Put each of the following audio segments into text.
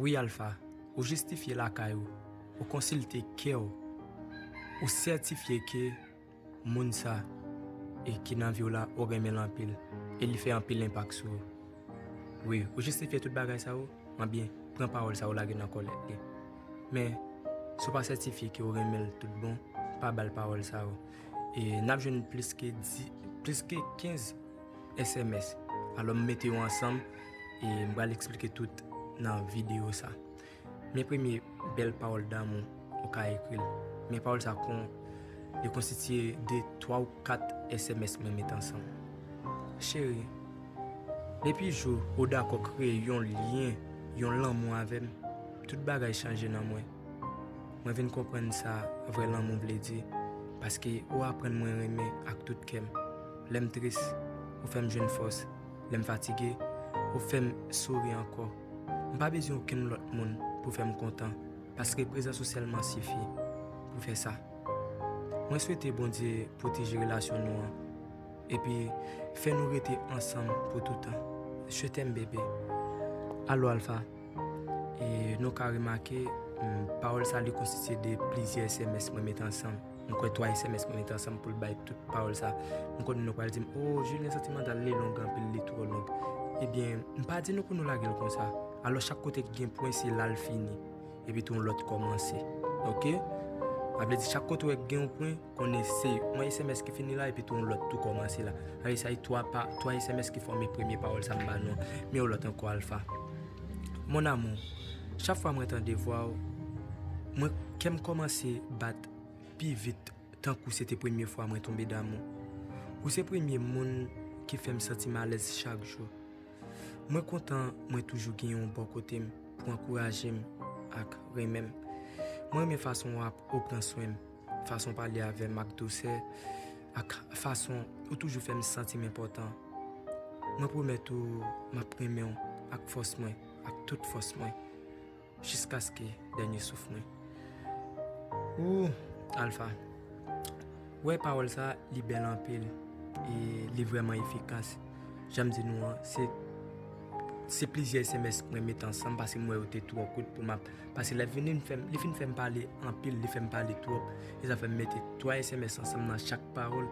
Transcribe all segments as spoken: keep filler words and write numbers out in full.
Wi, Alpha, ou jistifye lakay ou, ou konsilte kè w, ou sètifye ke moun sa e ki nan vi w la, ou renmen l anpil, e li fè anpil enpak sou ou. Wi, ou jistifye tout bagay sa yo, anbyen, pran pawòl sa yo lage nan kòlèt li. Men, si w pa sètifye ke w renmen l tout bon, pa ba l pawòl sa yo. E n ap jwenn plis ke di, plis ke kenz S M S. Alò, m mete yo ansanm e m pral eksplike tout nan videyo sa. Men premye bèl pawòl damou ou ka ekri l. Men pawòl sa kon, li konstitye de twa ou kat S M S mwen met ansanm. Cheri, depi jou ou dakò kreye yon lyen, yon lanmou avè m, tout bagay chanje nan mwen. Mwen vin konprann sa vrè lanmou vle di, paske ou aprann mwen renmen ak tout kè m. Lè m tris, ou fè m jwenn fòs. Lè m fatige, ou fè m souri ankò. M pa bezwen okenn lòt moun pou fè m kontan, paske prezans ou sèlman sifi pou fè sa. Mwen swete Bondye pwoteje relasyon nou an, epi fè nou rete ansanm pou toutan. Je t'aime, bebe. Alo, Alpha. E nou ka remake, mm, pawòl sa li konstitye de plizyè S M S mwen met ansanm. M kwè twa S M S mwen met ansanm pou l bay tout pawòl sa. M konnen nou pral di m, "Oh, Julien, santimantal, li long anpil, li twò long." Ebyen, m pa di nou pou nou lage l konsa. Alò, chak kote ki gen pwen, se la l fini. Epi tou yon lòt kòmanse. Oke? Sa vle di, chak kote w wè gen yon pwen, konnen se yon S M S ki fini la, epi tou yon lòt tou kòmanse la. Sa vle di, sa e twa pa, twa S M S ki fòme premye pawòl sa m ba nou an. Men yon lòt ankò, Alpha. Mon amour, chak fwa mwen tande vwa w, mwen, kè m kòmanse bat pi vit, tankou se te premye fwa mwen tonbe damou. Ou se premye moun ki fè m santi m alèz chak jou. Mwen kontan mwen toujou gen yon bò kote m pou ankouraje m ak renmen m. Mwen renmen fason w ap, ou pran swen m, fason w pale avè m ak dousè, ak fason ou toujou fè m santi m enpòtan. Mwen pwomèt ou m ap renmen w ak fòs mwen, ak tout fòs mwen, jiskaske dènye souf mwen. Ou, Alpha, ou wè pawòl sa, li bèl anpil, e li vrèman efikas. Jan m di nou an, se, se plizyè S M S mwen met ansanm, paske m wè yo te twò kout pou m ap, paske lè vin fè m, li fin fè m pale anpil, li fè m pale twòp, e sa fè m mete twa S M S ansanm nan chak pawòl,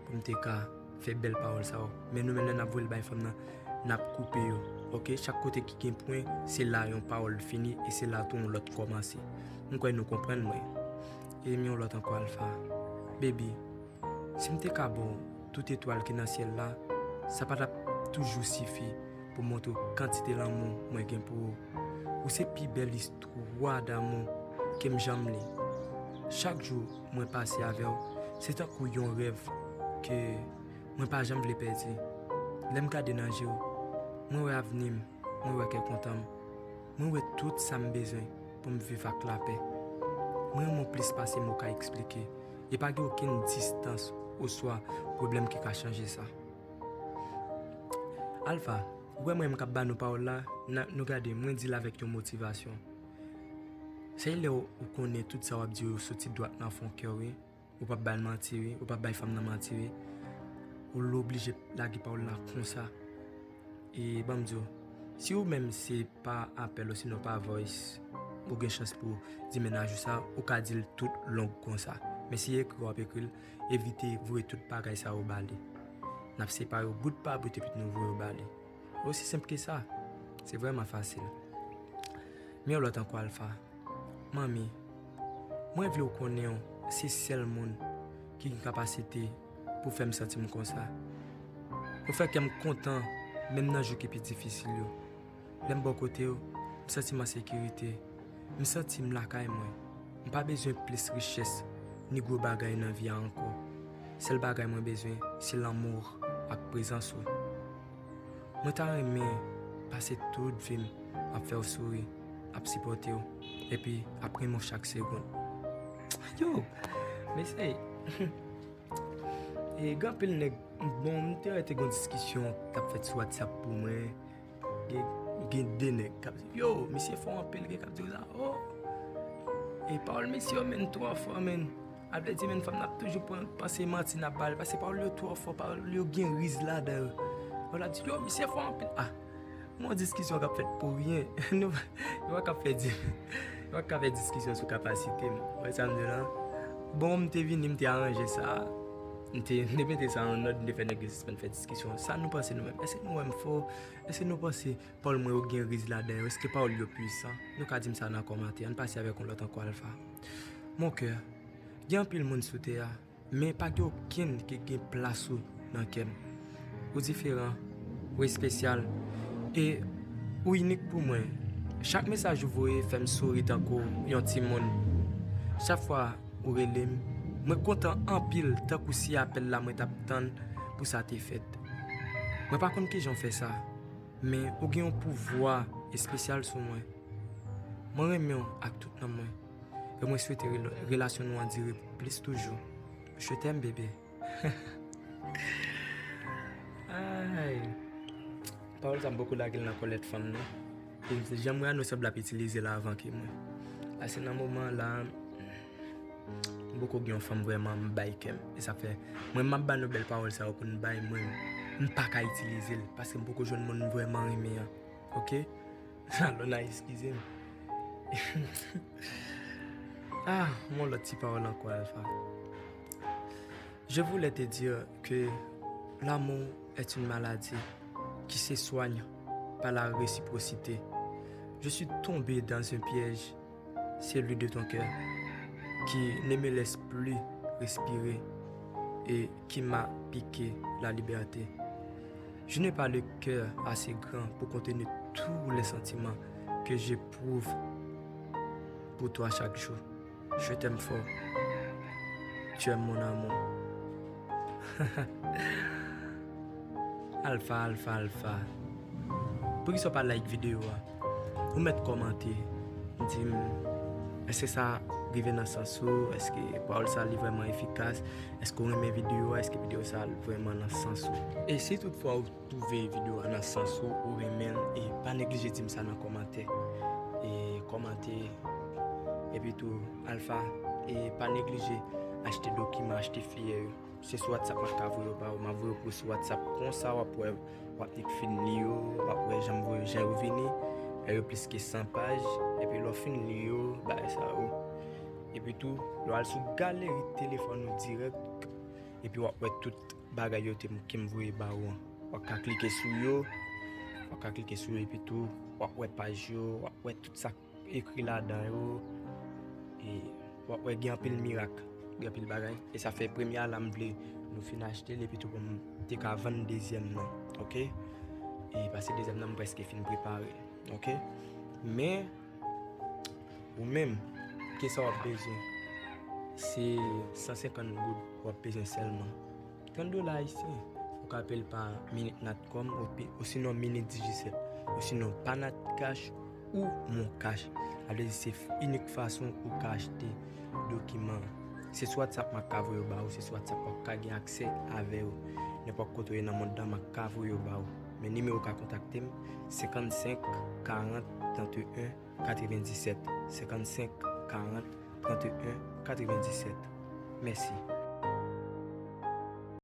pou m te ka fè bèl pawòl sa yo. Men nou menm, lè n ap voye l bay fanm nan, n ap koupe yo. Oke? Chak kote ki gen pwen, se la yon pawòl fini e se la tou yon lòt kòmanse. M kwè nou konprann mwen. E m yon lòt ankò, Alpha. Baby, si m te ka ba w tout etwal ki nan syèl la, sa pa t ap toujou sifi pou montre w kantite lanmou mwen gen pou ou. Ou se pi bèl istwa damou ke m janm li. Chak jou mwen pase avè w, se tankou yon rèv ke mwen pa janm vle pèdi. Lè m gade nan je w, mwen wè avni m, mwen wè kè kontan m, mwen wè tout sa m bezwen pou m viv ak lapè. Mwen renmen w plis pase mo ka eksplike, e pa gen okenn distans oswa pwoblèm ki ka chanje sa. Alpha, ou wè mwen menm k ap ba nou pawòl la, n a, nou gade, mwen di l avèk yon motivasyon. Se lè w, ou konnen tout sa w ap di yo soti dwat nan fon kè w, wi. Ou p ap ba l manti, wi. Ou p ap bay fanm nan manti, wi. Ou oblije lage pawòl la konsa. E ban m di w, si ou menm se pa apèl osinon pa voice, ou gen chans pou w di mennaj ou sa, ou ka di l tout long konsa. Men si ekri w ap ekri l, evite voye tout bagay sa yo ba li. N ap separe yo bout pa bout epi nou voye yo ba li. Osi senp ke sa. Se vrèman fasil. Men yon lòt ankò, Alpha. Manmi, mwen vle w konnen w se sèl moun ki gen kapasite pou fè m santi m konsa. Ou fè kè m kontan, menm nan jou ki pi difisil yo. Lè m bò kote w, m santi m an sekirite. M santi m lakay mwen. M pa bezwen plis richès, ni gwo bagay nan vi a ankò. Sèl bagay mwen bezwen, se lanmou ak prezans ou. Mwen ta renmen pase tout vi m ap fè w souri, ap sipòte w, epi ap renmen w chak segonn. Yo, mesye, e, gen anpil nèg, bon, m te wè te gen yon diskisyon k ap fèt sou WhatsApp pou mwen. Gen, gen de nèg k ap di, "Yo, misye fò anpil," gen k ap di, "Oh, e pawòl misye yo, menn, twò fò, menn." Ap vle di, menn, fanm nan ap toujou pran, panse manti n ap ba l, paske pawòl yo twò fò, pawòl yo gen riz ladan yo. Yo la di, "Yo, misye fò anpil." Ah, Yon diskisyon k ap fèt pou ryen. Nou, nou pa ka fè di, nou pa ka fè diskisyon sou kapasite m. Ou wè sa m di la? Bon, m te vini, m te aranje sa. M te, m te mete sa an òd, m te fè nèg yo sispann fè diskisyon. Sa nou panse nou menm? Èske nou wè m fò? Èske nou panse pawòl mwen yo gen riz ladan yo? Èske pawòl yo pwisan? Nou ka di m sa nan kòmantè. Ann pase avèk yon lòt ankò, Alpha. Mon cœur, gen anpil moun sou tè a, men pa gen okenn ki gen plas ou nan kè m. Ou diferan, ou espesyal, e ou inik pou mwen. Chak mesaj ou voye fè m souri tankou yon timoun. Chak fwa ou rele m, mwen kontan anpil, tankou si apèl la mwen t ap tann pou sa te fèt. Mwen pa konn kijan w fè sa, men ou gen yon pouvwa espesyal sou mwen. Mwen renmen w ak tout nanm mwen, e mwen swete rela-, relasyon nou an dire plis toujou. Je t'aime, bébé. Ay. Pawòl sa m poko lage l nan kòlèt fanm nan. E jan m wè a, nou sanble ap itilize l avan ke mwen. Paske nan moman la, m poko gen yon fanm vrèman m bay kè m. E sa fè, mwen m ap ba nou bèl pawòl sa yo pou n bay, mwen, m pa ka itilize l. Paske m poko jwenn moun m vrèman renmen an. Oke? Alò, n a eskize m. Ah, mon lòt ti pawòl ankò, Alpha. Je voulais te dire que l'amour est une maladie qui se soigne par la réciprocité. Je suis tombé dans un piège, celui de ton cœur, qui ne me laisse plus respirer et qui m'a piqué la liberté. Je n'ai pas le cœur assez grand pour contenir tous les sentiments que j'éprouve pour toi chaque jour. Je t'aime fort. Tu es mon amour. Alpha, Alpha, Alpha. Poukisa w pa like videyo a? Ou mèt kòmante. Di m, èske sa rive nan sans ou? Èske pawòl sa li vrèman efikas? Èske w renmen videyo a? Èske videyo sa vrèman nan sans ou? E si toutfwa ou twouve videyo a nan sans ou, ou renmen l, e pa neglije di m sa nan kòmantè. E kòmante, epi tou, Alpha, e pa neglije achte dokiman, achte flyè yo. Se sou WhatsApp m ap ka voye yo ba ou. M ap voye yo pou sou WhatsApp. Konsa w ap wè, w ap nik fin li yo, w ap wè jan m voye, jan yo vini. E yo plis ke san paj. Epi lè w fin li yo, bagay sa yo. Epi tou, lè w al sou galeri telefòn ou dirèk, epi w ap wè tout bagay yo te, ke m voye ba ou an. W ap ka klike sou yo, w ap ka klike sou yo, epi tou, w ap wè paj yo, w ap wè tout sa k ekri ladan yo, e w ap wè gen anpil mirak, gen anpil bagay. E sa fè premye a la m vle nou fin achte l, epi tou pou m te ka vann dezyèm nan, oke? E paske dezyèm nan m prèske fin prepare l, oke? Men, ou menm, kisa w ap bezwen? Se san senkant goud w ap bezwen sèlman. Trant dola ayisyen. Ou ka peye l pa Minute Natcom, ou pi-, ou sinon Minute Digicel, ou sinon pa Natcash ou Moncash. Sa vle di se f-, inik fason ou ka achte dokiman an. Se sou WhatsApp m ap ka voye yo ba ou, se sou WhatsApp w ap ka gen aksè avè yo. Nenpòt kote w ye nan mond lan, m ap ka voye yo ba ou. Men nimewo w ka kontakte m, senkannsenk karant tranteyen katrevendisèt, senkannsenk karant tranteyen katrevendisèt. Mèsi.